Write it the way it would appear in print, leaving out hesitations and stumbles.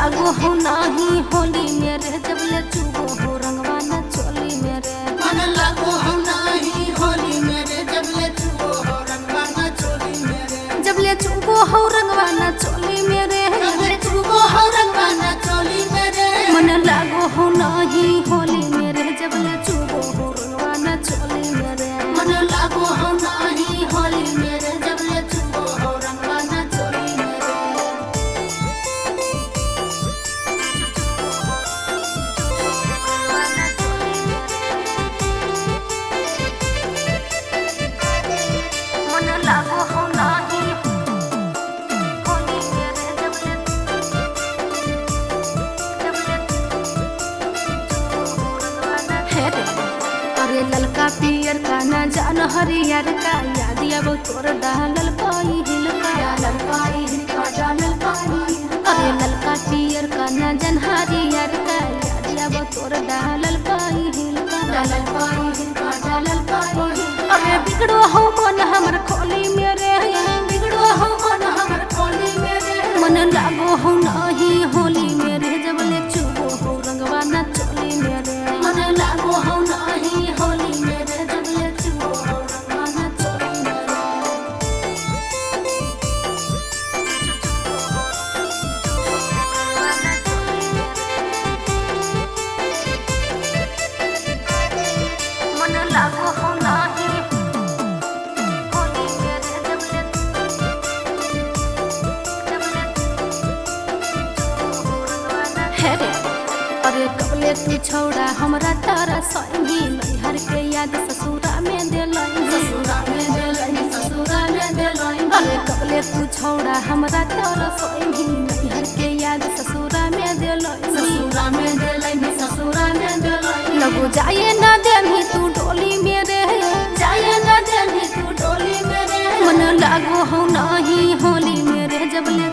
लागो हो नाही होली मेरे, जब ले चुबो हो रंगवा न चोली मेरे। मन लागो हो नाही होली मेरे, जब ले चुबो हो रंगवा न चोली मेरे। जब ले चुबो हो रंगवा न चोली मेरे, जब ले चुबो हो रंगवा न चोली मेरे। मन लागो हो नाही होली मेरे, जब ले चुबो हो रंगवा न चोली मेरे। मन लागो हो नाही होली मेरे, जब ले चुबो हो रंगवा न चोली मेरे। मन लागो हो नाही होली मेरे, जब ले हे रे। अरे ललका पियर का ना जान हरियर का, याद अब तोर डालल पाई हिलका। डालल पाई हिलका, डालल पाई हिलका। अरे ललका पियर का ना जान हरियर का, याद अब तोर डालल पाई हिलका। डालल पाई हिलका, डालल पाई हिलका। अरे बिगड़ो हो मन हमर खोली मेरे, बिगड़ो हो मन हमर खोली मेरे। मन लागो हो नाही होली मेरे, जब ले चुबो हो रंगवा न चोली मेरे। मन लागो हो नाही होली मेरे, जब ले चुबो हो रंगवा न चोली मेरे। मन लागो हो नाही होली मेरे, जब ले हे रे। अरे कबले तू छौड़ा हमरा तारा सही, नैहर के याद ससुरा में देलही। ससुरा में देलही, ससुरा में देलही। अरे कबले तू छौड़ा हमरा तारा सही, नैहर के याद ससुरा में देलही। ससुरा में देलही, ससुरा में देलही। लगो जाए ना देही तू डोली मेरे, जाए ना देही तू डोली मेरे। मन लागो हो नाही होली मेरे, जब ले